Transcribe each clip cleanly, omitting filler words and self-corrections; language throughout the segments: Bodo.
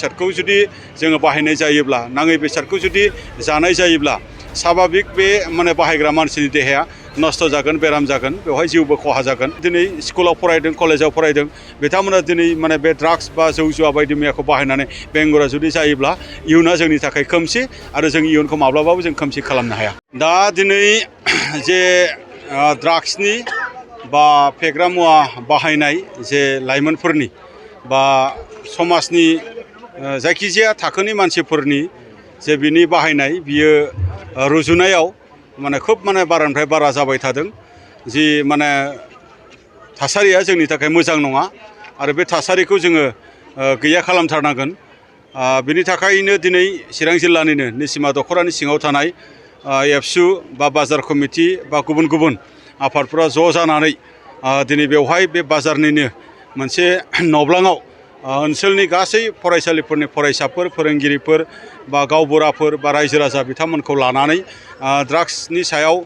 बेसादखौ जुदि जोङो बाहायनाय जायोब्ला नाङै बेसादखौ जुदि जानाय जायोब्ला स्वाभाबिक बे माने बाहायग्रा मानसिनि देहाया नस्थ' जागोन बेराम जागोन बेवहाय जिउबो खहा जागोन दिनै स्कुलाव फरायदों कलेजाव फरायदों बिथांमोना दिनै माने बे ड्राग्स बा जौ जुवा बायदि मैयाखौ बाहायनानै बेंगुरा जुदि जायोब्ला इयुना जोंनि थाखाय खोमसि आरो जों इयुनखौ माब्लाबाबो जों खोमसि खालामनो हाया दा दिनै जे ड्राग्सनि बा फेग्रा मुवा बाहायनाय जे लाइमोनफोरनि बा समाजनि जायखिजाया थाखोनि मानसिफोरनि जे बिनि बाहायनाय बियो रुजुनायाव माने खोब माने बारानिफ्राय बारा जाबाय थादों जि माने थासारिया जोंनि थाखाय मोजां नङा आरो बे थासारिखौ जोङो गैया खालामथारनांगोन बिनि थाखायनो दिनै चिरां जिल्लानिनो निसिमा दख'रानि सिङाव थानाय एबसु बा बाजार कमिटि बा गुबुन गुबुन आफादफोरा ज' जानानै दिनै बेवहाय बे बाजारनिनो मोनसे नब्लाङाव ओनसोलनि गासै फरायसालिफोरनि फरायसाफोर फोरोंगिरिफोर बा गावबुराफोर बा रायजो राजा बिथांमोनखौ लानानै ड्राग्सनि सायाव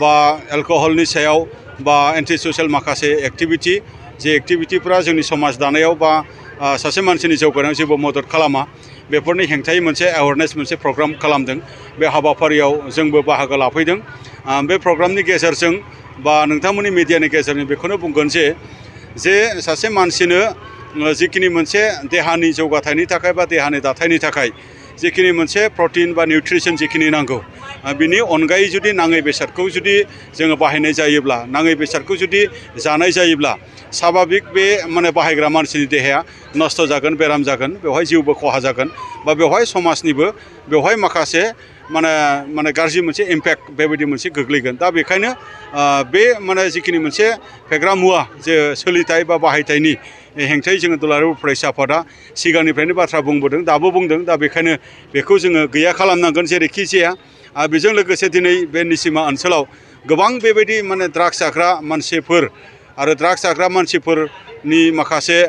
बा एलकहलनि सायाव बा एन्टि ससियेल माखासे एक्टिभिटि जे एक्टिभिटिफोरा जोंनि समाज दानायाव बा सासे मानसिनि जौगानायाव जेबो मदद खालामा बेफोरनि हेंथायै मोनसे एवारनेस मोनसे प्रग्राम खालामदों बे हाबाफारियाव जोंबो बाहागो लाफैदों बे प्रग्रामनि गेजेरजों बा नोंथांमोननि मिडियानि गेजेरजों बेखौनो बुंगोन जे सासे मानसिनो जिखिनि मोनसे देहानि जौगाथायनि थाखाय बा देहानि दाथायनि थाखाय जिखिनि मोनसे प्रटिन बा निउट्रिसन जिखिनि नांगौ बिनि अनगायै जुदि नाङै बेसादखौ जुदि जोङो बाहायनाय जायोब्ला नाङै बेसादखौ जुदि जानाय जायोब्ला स्वाभाबिक बे माने बाहायग्रा मानसिनि देहाया नस्थ' जागोन बेराम जागोन बेवहाय जिउबो खहा जागोन बा बेवहाय समाजनिबो बेवहाय माखासे माने गाज्रि मोनसे इम्पेक्ट बेबायदि मोनसे गोग्लैगोन दा बेखायनो बे माने जिखिनि मोनसे फेग्रा मुवा जे सोलिथाय बा बाहायथायनि हेंथायै जोङो दुलाराय बर' फरायसा आफादा सिगांनिफ्रायनो बाथ्रा बुंबोदों दाबो बुंदों दा बेखायनो बेखौ जोङो गैया खालामनांगोन जेरैखि जाया बेजों लोगोसे दिनै बे निसिमा ओनसोलाव गोबां बेबायदि माने ड्राग्स जाग्रा मानसिफोर आरो ड्राग्स जाग्रा मानसिफोरनि माखासे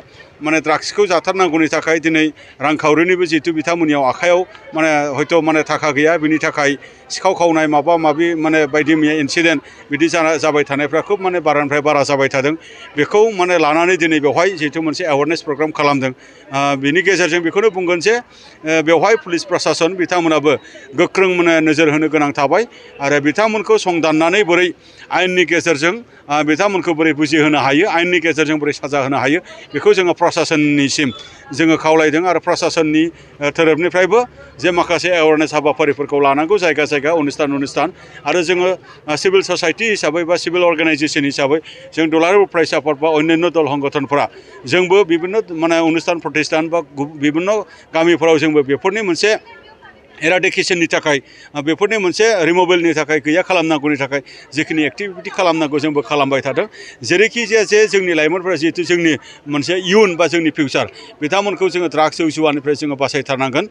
माने ड्राग्सखौ जाथारनांगौनि थाखाय दिनै रांखावरिनिबो जिहेतु बिथांमोननियाव आखायाव माने हयथ' माने थाखा गैया बिनि थाखाय सिखाव खावनाय माबा माबि माने बायदि मैया इनसिडेन्ट बिदि जाबाय थानायफ्रा खोब माने बारानिफ्राय बारा जाबाय थादों बेखौ माने लानानै दिनै बेवहाय जिहेतु मोनसे एवारनेस प्रग्राम खालामदों बिनि गेजेरजों बेखौनो बुंगोन जे बेवहाय पुलिस प्रसासन बिथांमोनाबो गोख्रों माने नोजोर होनो गोनां थाबाय आरो बिथांमोनखौ संदाननानै बोरै आयेननि गेजेरजों बिथांमोनखौ बोरै बुजिहोनो हायो आयेननि गेजेरजों बोरै साजा होनो हायो बेखौ जोङो प्रसासननिसिम जोङो खावलायदों आरो प्रसासननि थोरोबनिफ्रायबो जे माखासे एवारनेस हाबाफारिफोरखौ लानांगौ जायगा जायगा अनुस्थान आरो जोङो सिभिल ससाइटि हिसाबै बा सिभिल अर्गानाइजेसन हिसाबै जों दुलाराय बर' फरायसा आफाद बा अन्यान्य दल संगठनफोरा जोंबो बिभिन्न माने अनुस्थान प्रतिष्ठान बा बिभिन्न गामिफोराव जोंबो बेफोरनि मोनसे एराडिकेसननि थाखाय बेफोरनि मोनसे रिमुभेलनि थाखाय गैया खालामनांगौनि थाखाय जिखिनि एक्टिभिटि खालामनांगौ जोंबो खालामबाय थादों जेरैखि जाया जे जोंनि लाइमोनफोरा जिहेतु जोंनि मोनसे इयुन बा जोंनि फिउचार बिथांमोनखौ जोङो ड्राग्स जौ जुवानिफ्राय जोङो बासायथारनांगोन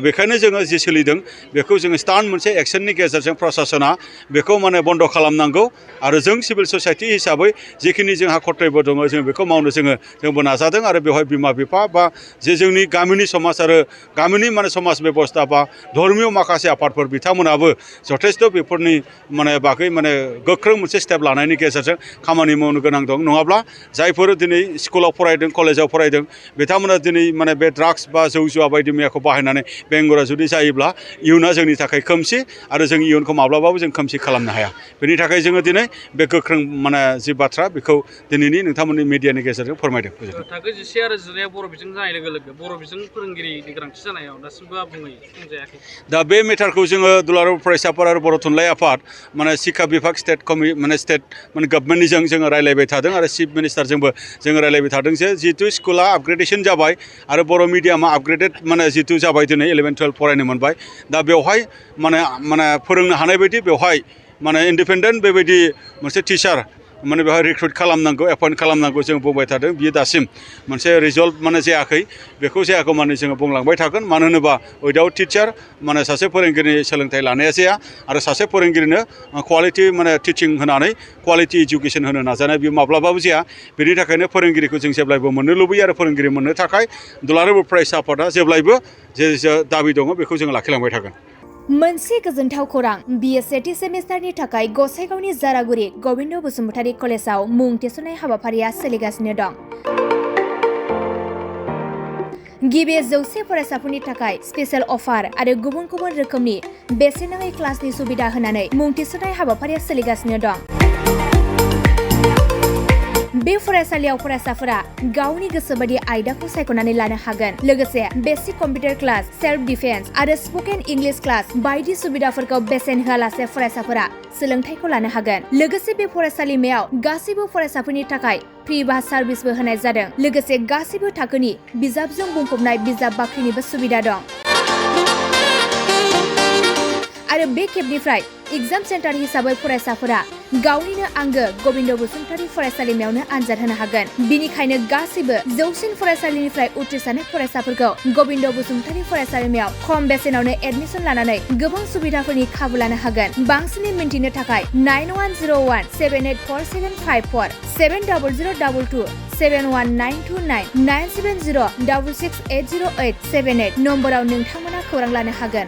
बेखायनो जोङो जि सोलिदों बेखौ जोङो स्टार्न मोनसे एक्सननि गेजेरजों प्रसासना बेखौ माने बन्द' खालामनांगौ आरो जों सिभिल ससाइटि हिसाबै जिखिनि जोंहा कर्तब्य दङ जों बेखौ मावनो जोंबो नाजादों आरो बेवहाय बिमा बिफा बा जे जोंनि गामिनि समाज आरो गामिनि माने समाज बेबस्था बा धर्मीय माखासे आफादफोर बिथांमोनाबो जथेस्थ' बेफोरनि माने बागै माने गोख्रों मोनसे स्टेप लानायनि गेजेरजों खामानि मावनो गोनां दं नङाब्ला जायफोर दिनै स्कुलाव फरायदों कलेजाव फरायदों बिथांमोना दिनै माने बे ड्राग्स बा जौ जुवा बायदि मैयाखौ बाहायनानै बेंगुरा जुदि जायोब्ला इयुना जोंनि थाखाय खोमसि आरो जों इयुनखौ माब्लाबाबो जों खोमसि खालामनो हाया बेनि थाखाय जोङो दिनै बे गोख्रों माने जि बाथ्रा बेखौ दिनैनि नोंथांमोननि मिडियानि गेजेरजों फोरमायदों थाखो 11 आरो जिनाया बर' बिजों जानाय लोगो लोगो बर' बिजों फोरोंगिरिनि गोनांथि जानायाव दासिमबो आबुङै बुंजायाखै दा बे मेटारखौ जोङो दुलाराय बर' फरायसा आफाद आरो बर' थुनलाइ आफाद माने शिक्षा बिभाग स्टेट गभर्नमेन्टनिजों जोङो रायलायबाय थादों आरो चिफ मिनिस्टारजोंबो जोङो रायलायबाय थादों जे जिहेतु स्कुला आपग्रेडेसन जाबाय आरो बर' मिडियामा आपग्रेडेड माने जिहेतु जाबाय दिनै 11-12 फरायनो मोनबाय दा बेवहाय माने फोरोंनो हानाय बायदि बेवहाय माने इन्डिपेन्डेन्ट बेबायदि मोनसे टिचार माने बेवहाय रिक्रुट खालामनांगौ एपइन्ट खालामनांगौ जों बुंबाय थादों बियो दासिम मोनसे रिजल्ट माने जायाखै बेखौ जायाखौ माने जोङो बुंलांबाय थागोन मानो होनोबा उइदाउट टिचार माने सासे फोरोंगिरिनि सोलोंथाइ लानाया जाया आरो सासे फोरोंगिरिनो क्वालिटि माने टिचिं होनानै क्वालिटि इडुकेसन होनो नाजानाया बियो माब्लाबाबो जाया बेनि थाखायनो फोरोंगिरिखौ जों जेब्लायबो मोननो लुबैयो आरो फोरोंगिरि मोननो थाखाय दुलाराय बर' फरायसा आफादा जेब्लायबो जे दाबि दङ बेखौ जों लाखिलांबाय थागोन मोनसे गोजोनथाव खौरां BA सेमिस्टारनि थाखाय गसाइगावनि जारागुरि गबिन्द बसुमतारी कलेजाव मुं थिसननाय हाबाफारिया सोलिगासिनो दं। गिबि 100 फरायसाफोरनि थाखाय स्पेशेल अफार आरो गुबुन गुबुन रोखोमनि बेसेन नाङै क्लासनि सुबिदा होनानै मुं थिसननाय हाबाफारिया सोलिगासिनो दं। बे फरायसालियाव फरायसाफोरा गावनि गोसोबायदि आयदाखौ सायख'नानै लानो हागोन। लोगोसे basic computer class, self defence आरो स्पकेन इंलिश क्लास बायदि सुबिदाफोरखौ बेसेन होआलासे फरायसाफोरा सोलोंथाइखौ लानो हागोन। लोगोसे बे फरायसालिमायाव गासैबो फरायसाफोरनि थाखाय फ्रि बास सार्भिसबो होनाय जादों। लोगोसे गासैबो थाखोनि बिजाबजों बुंफबनाय बिजाब बाख्रिनिबो सुबिदा दं। आरो बे खेबनिफ्राय एग्जाम सेन्टार हिसाबै फरायसाफोरा गावनिनो आंगो गबिन्द बसुमतारी फरायसालिमायावनो आनजाद होनो हागोन। बिनिखायनो गासैबो जौसिन फरायसालिनिफ्राय उथ्रिसारनाय फरायसाफोरखौ गबिन्द बसुमतारी फरायसालिमायाव खम बेसेनावनो एडमिसन लानानै गोबां सुबिदाफोरनि खाबु लानो हागोन। बांसिनै मिन्थिनो थाखाय 9101784754 700022 71929 97066680878 नम्बराव नोंथांमोना खौरां लानो हागोन।